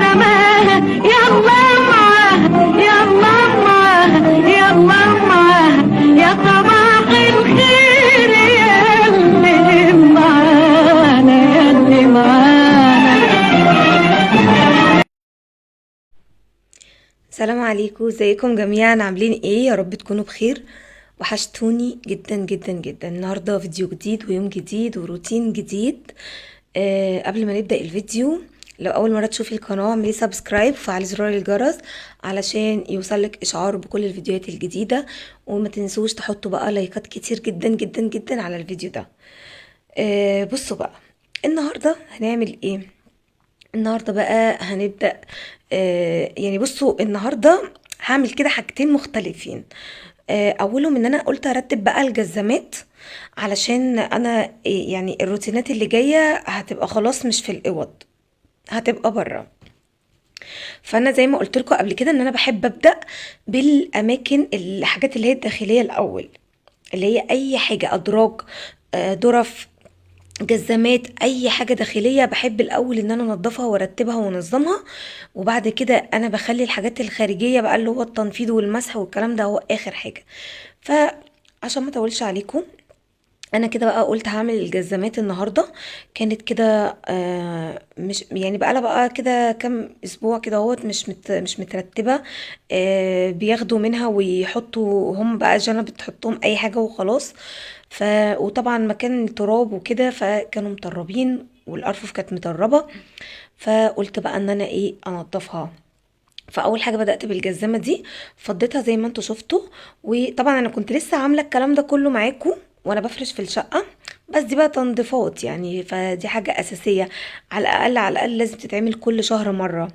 سماها. يلا معاها يلا معاها يلا معاها، يا صباح الخير يا اللي معانا يا اللي معانا. السلام عليكم، ازيكم جميعا؟ عاملين ايه؟ يا رب تكونوا بخير. وحشتوني جدا جدا جدا. النهارده فيديو جديد ويوم جديد وروتين جديد. قبل ما نبدأ الفيديو، لو اول مرة تشوفي القناة اعملي subscribe وفعلي زرار الجرس علشان يوصلك اشعار بكل الفيديوهات الجديدة، وما تنسوش تحطوا بقى لايكات كتير جدا جدا جدا على الفيديو ده. بصوا بقى النهارده هنعمل ايه. النهارده بقى هنبدأ، يعني بصوا النهارده هعمل كده حاجتين مختلفين. اولهم ان انا قلت ارتب بقى الجزامات، علشان انا يعني الروتينات اللي جاية هتبقى خلاص مش في الاوض، هتبقى بره. فانا زي ما قلت لكم قبل كده ان انا بحب ابدا بالاماكن الحاجات اللي هي الداخلية الاول، اللي هي اي حاجة ادراج، درف، جزامات، اي حاجة داخلية بحب الاول ان انا انضفها وارتبها وانظمها، وبعد كده انا بخلي الحاجات الخارجية بقى اللي هو التنفيض والمسح والكلام ده هو اخر حاجة. فعشان ما اطولش عليكم انا كده بقى قلت هعمل الجزامات النهارده. كانت كده، مش يعني بقى لها بقى كده كام اسبوع كده اهوت مش مترتبة، بياخدوا منها ويحطوا هم بقى جنب، بتحطهم اي حاجة وخلاص. وطبعا مكان تراب وكده، فكانوا مطربين والارفف كانت مطربه، فقلت بقى ان انا انضفها. فاول حاجة بدات بالجزامه دي، فضيتها زي ما انتوا شفتوا. وطبعا انا كنت لسه عامله الكلام ده كله معاكم وانا بفرش في الشقة، بس دي بقى تنظيفات يعني، فدي حاجة اساسية، على الاقل لازم تتعمل كل شهر مرة،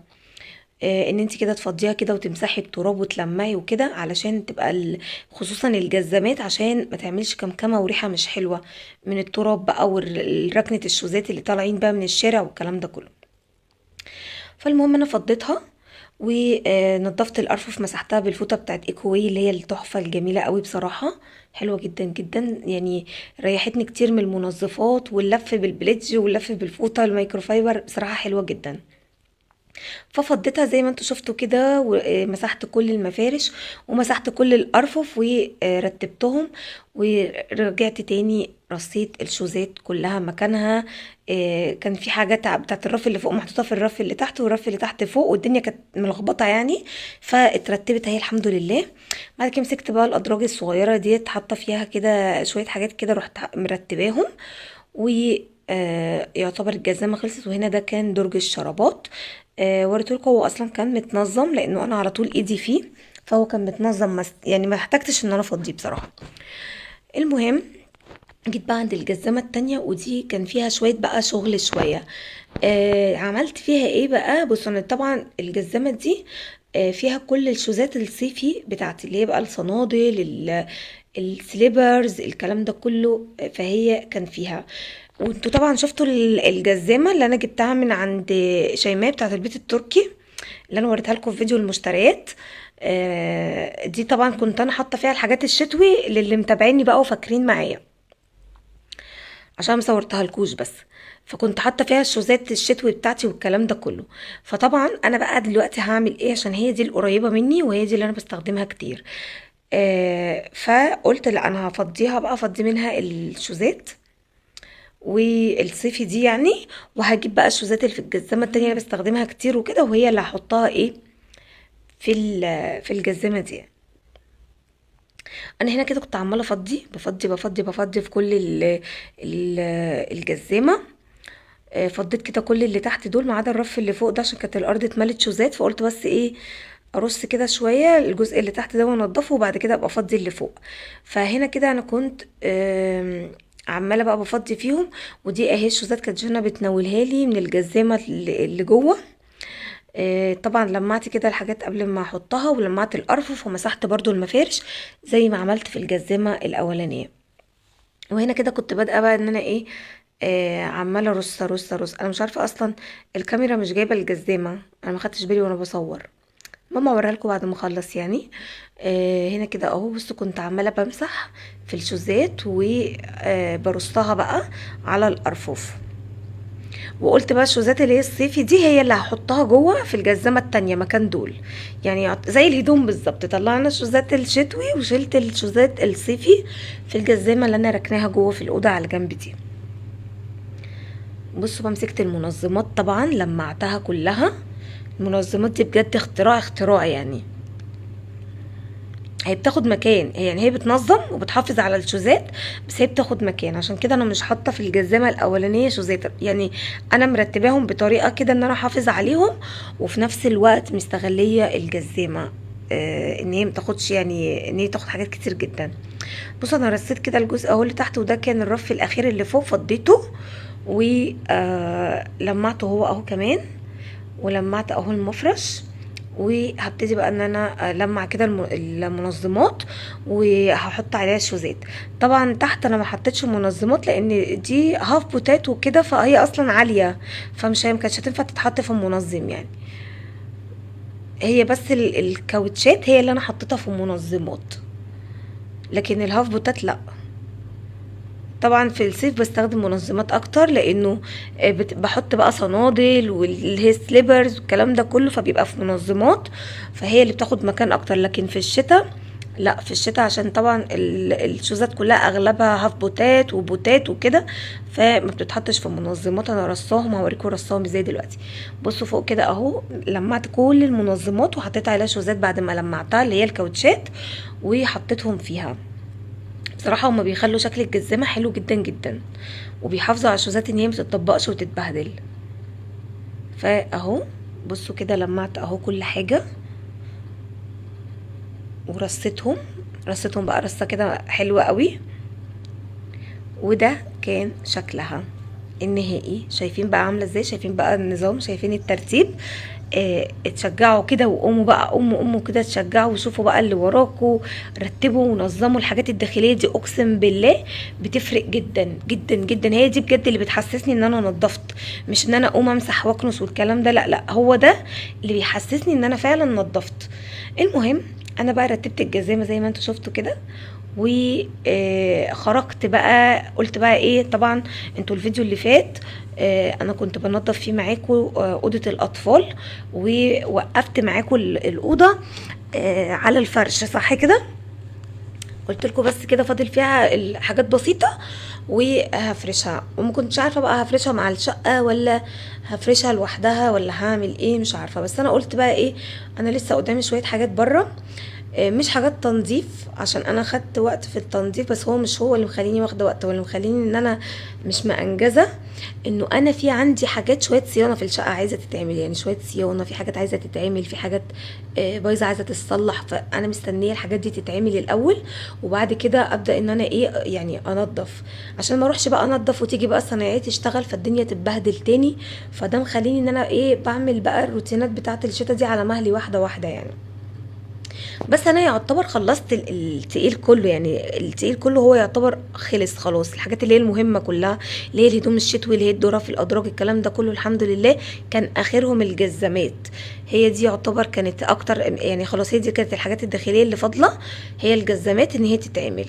ان انت كده تفضيها كده وتمسحي التراب وتلمعي وكده، علشان تبقى خصوصا الجزامات عشان ما تعملش كمكمه وريحه مش حلوة من التراب بقى والركنه الشوزات اللي طالعين بقى من الشارع والكلام ده كله. فالمهم انا فضيتها ونضفت الارفف، مسحتها بالفوطه بتاعت ايكوي اللي هي التحفة الجميلة قوي بصراحة، حلوة جدا جدا يعني، ريحتني كتير من المنظفات واللف بالبليدج واللف بالفوطه الميكروفايبر، بصراحة حلوة جدا. ففضيتها زي ما انتوا شفتوا كده، ومسحت كل المفارش ومسحت كل الارفف ورتبتهم، ورجعت تاني رصيت الشوزات كلها مكانها. كان في حاجات بتاعت الرف اللي فوق محطوطة في الرف اللي تحت، والرف اللي تحت فوق، والدنيا كانت ملخبطة يعني، فاترتبت اهي الحمد لله. بعد كده مسكت بقى الادراج الصغيرة ديت، حاطه فيها كده شوية حاجات كده، رحت مرتباهم، و يعتبر الجزامه خلصت. وهنا ده كان درج الشرابات، وريتهولكوا هو اصلا كان متنظم لانه انا على طول ايدي فيه، فهو كان متنظم، يعني ما احتجتش ان انا افضيه بصراحة. المهم جيت بقى عند الجزامه التانية، ودي كان فيها شوية بقى شغل شوية. عملت فيها ايه بقى؟ بصوا انا طبعا الجزامه دي، فيها كل الشوزات الصيفي بتاعتي اللي هي بقى الصنادل، السليبرز، الكلام ده كله، فهي كان فيها. وانتوا طبعا شفتوا الجزامه اللي انا جبتها من عند شيماء بتاعت البيت التركي اللي انا وريتها لكم في فيديو المشتريات. دي طبعا كنت انا حاطه فيها الحاجات الشتوي للي متابعيني بقى وفاكرين معايا، عشان ما صورتها لكوش بس، فكنت حاطه فيها الشوزات الشتوي بتاعتي والكلام ده كله. فطبعا انا بقى دلوقتي هعمل ايه، عشان هي دي القريبة مني وهي دي اللي انا بستخدمها كتير. فقلت لا انا هفضيها بقى، افضي منها الشوزات والصيفي دي يعني، وهجيب بقى الشوزات اللي في الجزامه التانية اللي بستخدمها كتير وكده، وهي اللي هحطها ايه في الجزامه دي. انا هنا كده كنت عماله افضي، بفضي بفضي بفضي في كل الجزامه. فضيت كده كل اللي تحت دول ما عدا الرف اللي فوق ده، عشان كانت الارض اتملت شوزات، فقلت بس ايه ارص كده شوية الجزء اللي تحت ده وانضفه، وبعد كده ابقى افضي اللي فوق. فهنا كده انا كنت، عماله بقى بفضي فيهم. ودي اهي الشوزات كانت جنى بتناولها لي من الجزامه اللي جوه. طبعا لمعت كده الحاجات قبل ما احطها، ولمعت الارفف، ومسحت برضو المفارش زي ما عملت في الجزامه الاولانية. وهنا كده كنت بادئه بقى ان انا ايه، عماله ارص ارص ارص. انا مش عارفه اصلا الكاميرا مش جايبه الجزامه، انا ما خدتش بالي وانا بصور، ماما اوريها لكم بعد ما اخلص يعني. هنا كده اهو، بصوا كنت عماله بمسح في الشوزات وبرصها بقى على الارفف. وقلت بقى الشوزات اللي هي الصيفي دي هي اللي هحطها جوه في الجزامه التانية مكان دول، يعني زي الهدوم بالظبط. طلعنا الشوزات الشتوي وشلت الشوزات الصيفي في الجزامه اللي انا ركناها جوه في الاوضة على جنب دي. بصوا بقى مسكت المنظمات طبعا لمعتها كلها. المنظمات دي بجد اختراع اختراع يعني، هي بتاخد مكان، يعني هي بتنظم وبتحافظ على الشوزات، بس هي بتاخد مكان. عشان كده انا مش حاطه في الجزامه الاولانية شوزات، يعني انا مرتباهم بطريقة كده ان انا احافظ عليهم، وفي نفس الوقت مستغليه الجزامه ان هي ما تاخدش، يعني ان هي تاخد حاجات كتير جدا. بصوا انا رصيت كده الجزء اهو اللي تحت، وده كان الرف الاخير اللي فوق فضيته ولمعته هو اهو كمان، ولمعت اهو المفرش. وهبتدي بقى ان انا المع كده المنظمات وهحط عليها الشوزات. طبعا تحت انا ما حطيتش منظمات لان دي هاف بوتات وكده، فهي اصلا عالية، فمش هي ما كانتش هتنفع تتحط في المنظم يعني. هي بس الكاوتشات هي اللي انا حطيتها في المنظمات، لكن الهاف بوتات لا. طبعا في الصيف بستخدم منظمات اكتر، لانه بحط بقى صنادل واللي هي slippers والكلام ده كله، فبيبقى في منظمات، فهي اللي بتاخد مكان اكتر. لكن في الشتاء لا، في الشتاء عشان طبعا الشوزات كلها اغلبها هاف بوتات وبوتات وكده، فما بتتحطش في منظمات. انا رصاهم هوريكم رصاهم ازاي دلوقتي. بصوا فوق كده اهو، لمعت كل المنظمات وحطيت عليها شوزات بعد ما لمعتها اللي هي الكاوتشات، وحطيتهم فيها. بصراحة هما بيخلوا شكل الجزامة حلو جدا جدا، وبيحافظوا على الشوزات ان هي متطبقش وتتبهدل. فاهو بصوا كده لمعت اهو كل حاجة ورصيتهم، رصيتهم بقى رصة كده حلوة قوي. وده كان شكلها النهائي. شايفين بقى عاملة ازاي؟ شايفين بقى النظام؟ شايفين الترتيب؟ اتشجعوا كده وقوموا بقى، قوموا قوموا كده اتشجعوا وشوفوا بقى اللي وراكوا، رتبوا ونظموا الحاجات الداخلية دي. اقسم بالله بتفرق جدا جدا جدا. هي دي بجد اللي بتحسسني ان انا نظفت، مش ان انا اقوم امسح واكنس والكلام ده، لا لا، هو ده اللي بيحسسني ان انا فعلا نظفت. المهم انا بقى رتبت الجزامة زي ما انتوا شفتوا كده، وخرجت بقى قلت بقى ايه، طبعا انتوا الفيديو اللي فات انا كنت بنظف فيه معاكم اوضة الاطفال، ووقفت معاكم الاوضة على الفرش صح كده، قلت لكم بس كده فاضل فيها الحاجات بسيطة وهفرشها، وما كنتش عارفه بقى هفرشها مع الشقة ولا هفرشها لوحدها ولا هعمل ايه، مش عارفه. بس انا قلت بقى ايه، انا لسه قدامي شوية حاجات بره، مش حاجات تنظيف عشان انا خدت وقت في التنظيف، بس هو مش هو اللي مخليني واخده وقت، هو اللي مخليني ان انا مش مأنجزه، انه انا في عندي حاجات شوية صيانة في الشقة عايزه تتعمل، يعني شوية صيانة في حاجات عايزه تتعمل، في حاجات بايظة عايزه تتصلح، فانا مستنيه الحاجات دي تتعمل الاول، وبعد كده ابدا ان انا ايه يعني انظف، عشان ما اروحش بقى انظف وتيجي بقى الصنايعيه تشتغل فالدنيا تتبهدل تاني. فده مخليني ان انا ايه بعمل بقى الروتينات بتاعه الشتا دي على مهلي واحدة واحدة يعني. بس انا يعتبر خلصت التقيل كله، يعني التقيل كله هو يعتبر خلص خلاص، الحاجات اللي هي المهمة كلها اللي هي الهدوم الشتوي اللي هي الذرة في الادراج الكلام ده كله الحمد لله كان اخرهم الجزامات، هي دي يعتبر كانت اكتر يعني خلاص، هي دي كانت الحاجات الداخلية اللي فاضلة هي الجزامات ان هي تتعمل،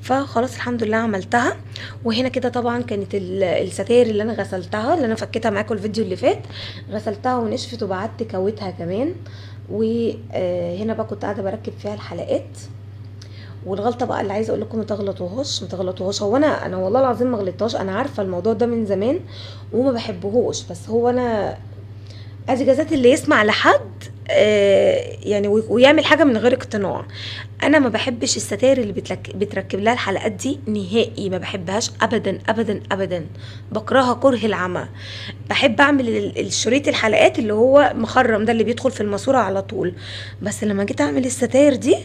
فخلاص الحمد لله عملتها. وهنا كده طبعا كانت الستاير اللي انا غسلتها اللي انا فكيتها معاكم الفيديو اللي فات، غسلتها ونشفت وبعدت كويتها كمان. وهنا بقى كنت قاعدة بركب فيها الحلقات. والغلطة بقى اللي عايزه اقول لكم ما تغلطوهاش، ما تغلطوهاش، هو انا والله العظيم ما غلطتهاش، انا عارفه الموضوع ده من زمان وما بحبهوش، بس هو انا ادي جازات اللي يسمع لحد يعني ويعمل حاجة من غير اقتناع. انا ما بحبش الستاير اللي بتركب لها الحلقات دي نهائي، ما بحبهاش ابدا ابدا ابدا، بكرهها كره العمى. بحب اعمل الشريط الحلقات اللي هو مخرم ده اللي بيدخل في الماسورة على طول. بس لما جيت اعمل الستاير دي،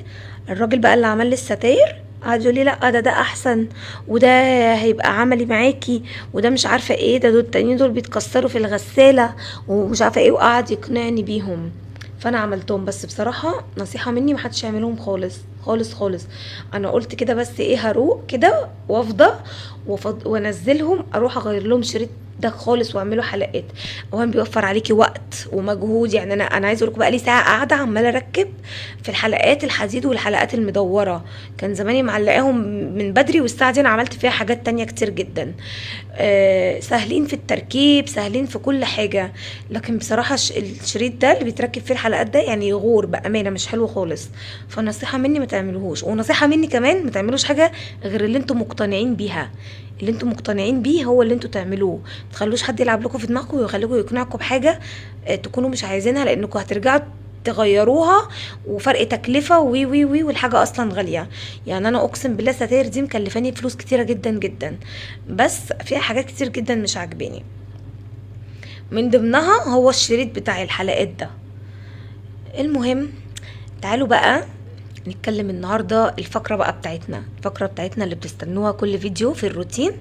الراجل بقى اللي عمل لي الستاير قعد يقول لي لا ده احسن، وده هيبقى عملي معاكي، وده مش عارفه ايه، ده دول التانيين دول بيتكسروا في الغسالة ومش عارفه ايه، وقعد يقنعني بيهم. فانا عملتهم، بس بصراحة نصيحة مني محدش يعملهم خالص خالص خالص. انا قلت كده بس ايه، هروق كده وافضى وانزلهم، اروح اغير لهم شريط ده خالص واعمله حلقات. اولا بيوفر عليكي وقت ومجهود. يعني انا عايزه اقول لكم بقى لي ساعة قاعدة عماله اركب في الحلقات الحديد والحلقات المدوره، كان زماني معلقاهم من بدري، والساعة دي انا عملت فيها حاجات تانية كتير جدا. سهلين في التركيب، سهلين في كل حاجة، لكن بصراحة الشريط ده اللي بيتركب فيه الحلقات ده يعني يغور بامانه، مش حلو خالص. فنصيحه مني ما تعملوهوش، ونصيحة مني كمان ما تعملوش حاجة غير اللي انتم مقتنعين بيها. اللي انتم مقتنعين بيه هو اللي انتوا تعملوه، ما تخلوش حد يلعب لكم في دماغكم ويخليكم يقنعكم بحاجة تكونوا مش عايزينها، لانكم هترجعوا تغيروها وفرق تكلفة وي وي وي، والحاجة اصلا غالية. يعني انا اقسم بالله الستاير دي مكلفاني فلوس كتيرة جدا جدا، بس فيها حاجات كتير جدا مش عاجباني، من ضمنها هو الشريط بتاع الحلقات ده. المهم تعالوا بقى نتكلم النهارده الفقرة بقى بتاعتنا، الفقرة بتاعتنا اللي بتستنوها كل فيديو في الروتين.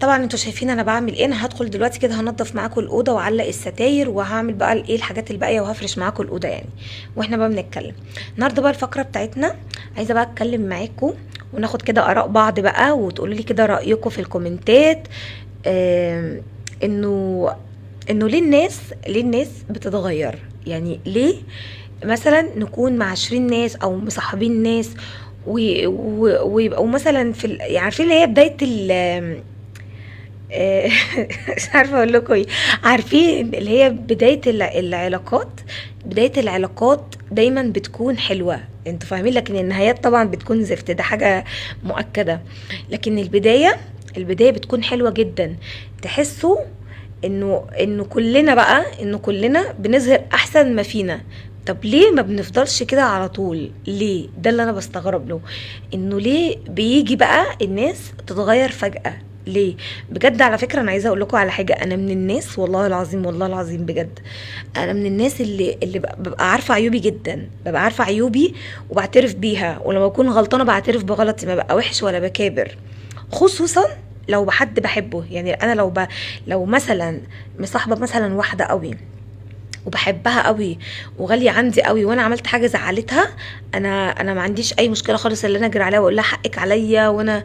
طبعا انتوا شايفين انا بعمل ايه. انا هدخل دلوقتي كده هنضف معاكم الاوضة واعلق الستاير، وهعمل بقى الايه الحاجات الباقية، وهفرش معاكم الاوضة يعني واحنا بقى بنتكلم. النهارده بقى الفقرة بتاعتنا عايزه بقى اتكلم معاكم وناخد كده اراء بعض بقى، وتقولوا لي كده رايكم في الكومنتات. انه ليه الناس، ليه الناس بتتغير؟ يعني ليه مثلا نكون مع 20 ناس او مصاحبين ناس ويبقوا مثلا في يعني عارفين اللي هي بداية ال مش عارفه اقول لكم ايه، عارفين اللي هي بداية العلاقات. بداية العلاقات دايما بتكون حلوة، انتوا فاهمين، لكن النهايات طبعا بتكون زفت، ده حاجة مؤكدة. لكن البداية بتكون حلوة جدا، تحسوا انه كلنا بقى، انه كلنا بنظهر احسن ما فينا. طب ليه ما بنفضلش كده على طول؟ ليه؟ ده اللي انا بستغرب له، انه ليه بيجي بقى الناس تتغير فجأة؟ ليه بجد؟ على فكرة انا عايزة اقول لكم على حاجة، انا من الناس والله العظيم، والله العظيم بجد، انا من الناس اللي ببقى عارفة عيوبي جدا، ببقى عارفة عيوبي وبعترف بيها، ولما بكون غلطانة بعترف بغلطي، ما ببقى وحش ولا بكابر، خصوصا لو حد بحبه. يعني انا لو مثلا مصاحبة مثلا واحدة قوي وبحبها قوي وغالية عندي قوي، وانا عملت حاجة زعلتها، انا ما عنديش اي مشكلة خالص اللي انا اجري عليها واقول لها حقك عليا، وانا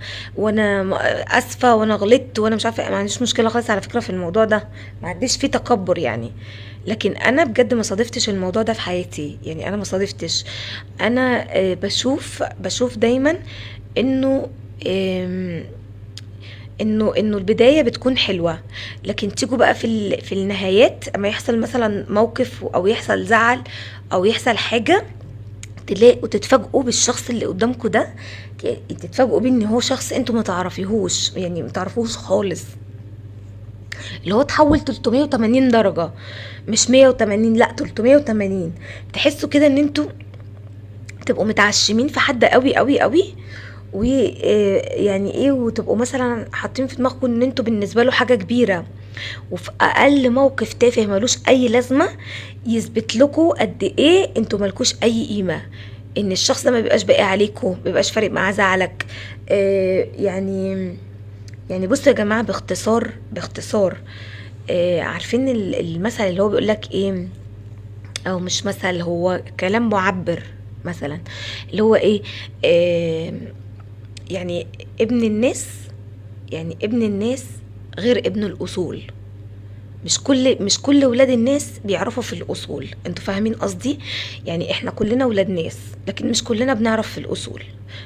اسفة وانا غلطت وانا مش عارفة، ما عنديش مشكلة خالص على فكرة في الموضوع ده، ما عنديش فيه تكبر يعني. لكن انا بجد ما صادفتش الموضوع ده في حياتي، يعني انا ما صادفتش. انا بشوف دايما انه انه البداية بتكون حلوة، لكن تيجوا بقى في النهايات اما يحصل مثلا موقف او يحصل زعل او يحصل حاجة، تلاقوا تتفاجئوا بالشخص اللي قدامكم ده، تتفاجئوا بيه ان هو شخص انتوا ما تعرفيهوش، يعني ما تعرفوش خالص، اللي هو اتحول 380 درجة، مش 180، لا 380. تحسوا كده ان انتوا تبقوا متعشمين في حد قوي قوي قوي، و يعني ايه، وتبقوا مثلا حاطين في دماغكم ان انتوا بالنسبة له حاجة كبيرة، وفي اقل موقف تافه ملوش اي لازمه يثبت لكم قد ايه انتوا مالكوش اي قيمة، ان الشخص ده ما بيبقاش باقي عليكم، ما بيبقاش فارق معاه زعلك. يعني بصوا يا جماعة، باختصار عارفين المثل اللي هو بيقول لك ايه، او مش مثل، هو كلام معبر مثلا، اللي هو ايه، يعني ابن الناس، يعني ابن الناس غير ابن الاصول. مش كل ولاد الناس بيعرفوا في الاصول، انتوا فاهمين قصدي؟ يعني احنا كلنا ولاد ناس، لكن مش كلنا بنعرف في الاصول.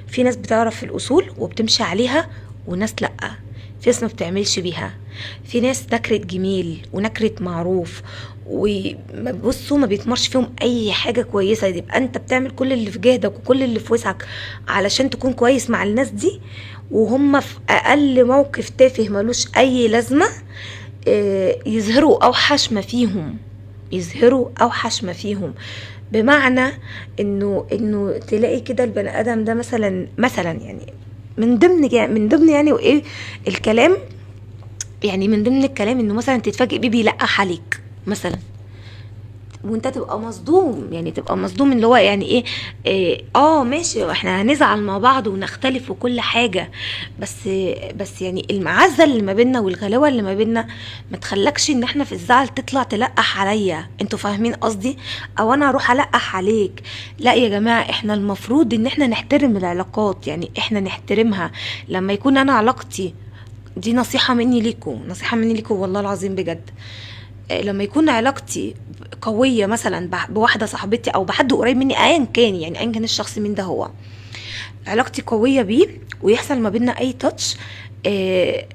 في ناس بتعرف في الاصول وبتمشي عليها، وناس لا، في ناس ما بتعملش بيها، في ناس نكرة جميل ونكرة معروف، وما بصوا ما بيتمرش فيهم اي حاجة كويسة. يبقى انت بتعمل كل اللي في جهدك وكل اللي في وسعك علشان تكون كويس مع الناس دي، وهم في اقل موقف تافه ملوش اي لازمة يظهروا اوحش ما فيهم، يظهروا اوحش ما فيهم. بمعنى انه تلاقي كده البني ادم ده مثلا يعني من ضمن يعني وايه الكلام، يعني من ضمن الكلام انه مثلا تتفاجئ بيه بيلقح عليك مثلا، وانت تبقى مصدوم، يعني تبقى مصدوم اللي هو يعني ايه، ماشي احنا هنزعل مع بعض ونختلف وكل حاجة، بس يعني المعزة اللي ما بيننا والغلاوة اللي ما بيننا ما تخلكش ان احنا في الزعل تطلع تلقح عليا، انتوا فاهمين قصدي؟ او انا اروح القح عليك. لا يا جماعة، احنا المفروض ان احنا نحترم العلاقات، يعني احنا نحترمها. لما يكون انا علاقتي دي، نصيحة مني ليكم، نصيحة مني ليكم والله العظيم بجد، لما يكون علاقتي قوية مثلا بواحدة صاحبتي او بحد قريب مني ايا كان، يعني ايا كان الشخص مين ده، هو علاقتي قوية بيه ويحصل ما بيننا اي تاتش،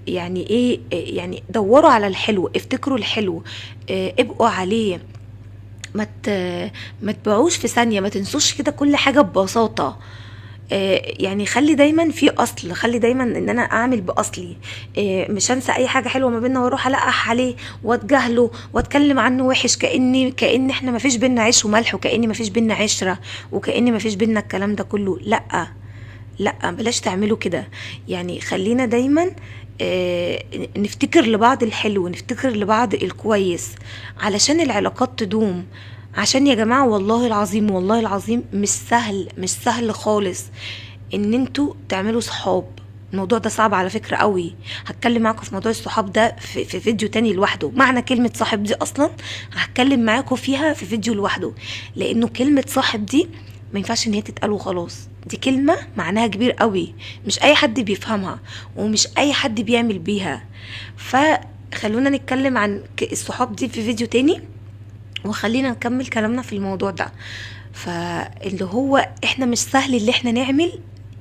يعني ايه، يعني دوروا على الحلو، افتكروا الحلو، ابقوا عليه، ما تبيعوش في ثانية، ما تنسوش كده كل حاجة ببساطة. يعني خلي دايما في اصل، خلي دايما ان انا اعمل باصلي، مش هنسى اي حاجة حلوة ما بيننا واروح القح عليه واتجاهله واتكلم عنه وحش، كأن احنا ما فيش بينا عيش وملح، وكأن ما فيش بينا عشرة، وكأن ما فيش بينا الكلام ده كله. لا لا، بلاش تعملوا كده. يعني خلينا دايما نفتكر لبعض الحلو، نفتكر لبعض الكويس، علشان العلاقات تدوم. عشان يا جماعة والله العظيم، والله العظيم مش سهل، مش سهل خالص ان انتوا تعملوا صحاب. الموضوع ده صعب على فكرة قوي. هتكلم معاكم في موضوع الصحاب ده في فيديو تاني لوحده. معنى كلمة صاحب دي اصلا هتكلم معاكم فيها في فيديو لوحده، لانه كلمة صاحب دي ما ينفعش ان هي تتقال وخلاص. دي كلمة معناها كبير قوي، مش اي حد بيفهمها ومش اي حد بيعمل بيها. فخلونا نتكلم عن الصحاب دي في فيديو تاني، وخلينا نكمل كلامنا في الموضوع ده. فاللي هو احنا مش سهل اللي احنا نعمل،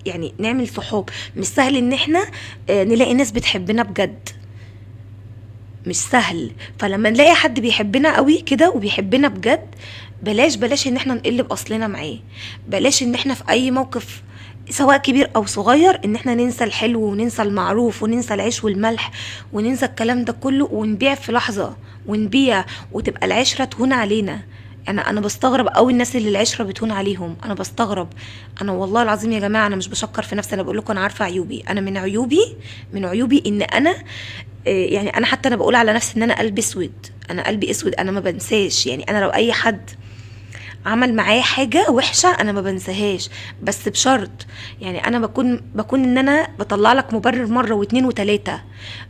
يعني نعمل صحاب، مش سهل ان احنا نلاقي ناس بتحبنا بجد، مش سهل. فلما نلاقي حد بيحبنا قوي كده وبيحبنا بجد، بلاش ان احنا نقلب اصلنا معاه، بلاش ان احنا في اي موقف سواء كبير او صغير ان احنا ننسى الحلو وننسى المعروف وننسى العيش والملح وننسى الكلام ده كله، ونبيع في لحظة، ونبيع وتبقى العشرة تهون علينا. انا بستغرب قوي الناس اللي العشرة بتهون عليهم، انا بستغرب. انا والله العظيم يا جماعة انا مش بشكر في نفسي، انا بقول لكم انا عارفة عيوبي. انا من عيوبي ان انا، يعني انا حتى انا بقول على نفسي ان انا قلبي اسود، انا قلبي اسود، انا ما بنساش. يعني انا لو اي حد عمل معايا حاجة وحشة انا ما بنساهاش، بس بشرط، يعني انا بكون ان انا بطلع لك مبرر مرة واتنين وتلاتة،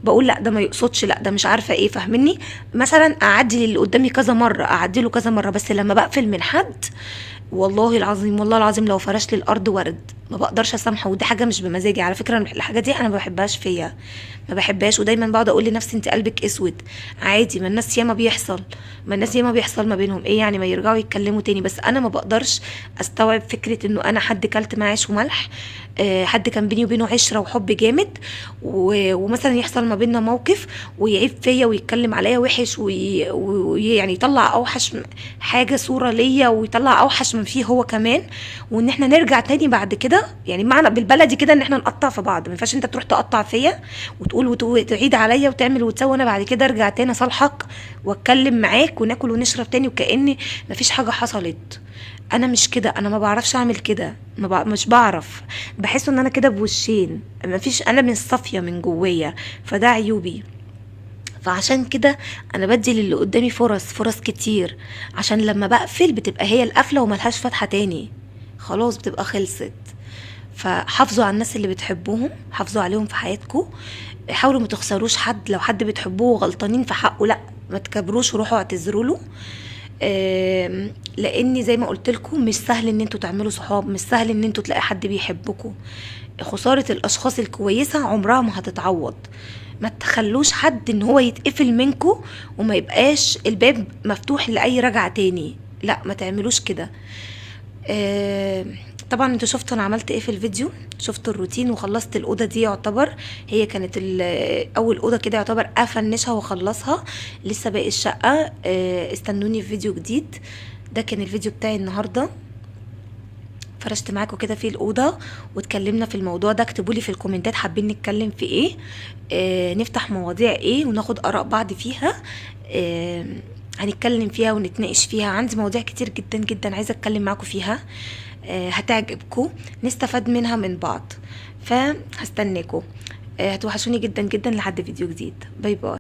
بقول لا ده ما يقصدش، لا ده مش عارفة ايه، فاهمني؟ مثلا اعدي للي قدامي كذا مرة، اعدي له كذا مرة، بس لما بقفل من حد والله العظيم، والله العظيم لو فرش لي الارض ورد ما بقدرش اسامحه. ودي حاجة مش بمزاجي على فكرة، الحاجة دي انا ما بحبهاش فيا، ما بحبهاش. ودايما بقعد اقول لنفسي انت قلبك اسود، عادي، ما الناس ياما بيحصل، ما الناس ياما بيحصل ما بينهم ايه يعني، ما يرجعوا يتكلموا تاني. بس انا ما بقدرش استوعب فكرة انه انا حد كلت معاه عيش وملح، حد كان بيني وبينه عشرة وحب جامد، ومثلا يحصل ما بيننا موقف ويعيب فيا ويتكلم عليا وحش ويعني يطلع اوحش حاجة صوره ليا، ويطلع اوحش من فيه هو كمان، وان احنا نرجع تاني بعد كده. يعني معنى بالبلدي كده ان احنا نقطع في بعض، ما ينفعش انت تروح تقطع فيا وتقول وتعيد عليا وتعمل وتسوي، وانا بعد كده ارجع تاني اصالحك واتكلم معاك وناكل ونشرب تاني وكأن مفيش حاجة حصلت. انا مش كده، انا ما بعرفش اعمل كده، مش بعرف، بحس ان انا كده بوشين، مفيش، انا مش صافية من جوايا، فده عيوبي. فعشان كده انا بدي للي قدامي فرص كتير، عشان لما بقفل بتبقى هي القفله وملهاش فتحه تاني، خلاص بتبقى خلصت. فحافظوا على الناس اللي بتحبوهم، حافظوا عليهم في حياتكم، حاولوا ما تخسروش حد، لو حد بتحبوه وغلطانين في حقه لا ما تكبروش وروحوا اعتذروا له، لان زي ما قلت لكم مش سهل ان انتوا تعملوا صحاب، مش سهل ان انتوا تلاقي حد بيحبكم. خسارة الاشخاص الكويسة عمرها ما هتتعوض. ما تخلوش حد ان هو يتقفل منكم وما يبقاش الباب مفتوح لاي رجعة تاني، لا ما تعملوش كده. طبعا انتوا شفتوا انا عملت ايه في الفيديو، شفتوا الروتين وخلصت الاوضة دي، يعتبر هي كانت اول اوضة كده يعتبر افنشها واخلصها، لسه باقي الشقة. استنوني في فيديو جديد. ده كان الفيديو بتاعي النهارده، فرشت معاكم كده في الاوضة واتكلمنا في الموضوع ده. اكتبوا لي في الكومنتات حابين نتكلم في ايه، نفتح مواضيع ايه وناخد اراء بعض فيها، هنتكلم فيها ونتناقش فيها. عندي مواضيع كتير جدا جدا عايزه اتكلم معاكم فيها، هتعجبكم، نستفاد منها من بعض. فهستناكم، هتوحشوني جدا جدا لحد فيديو جديد. bye bye.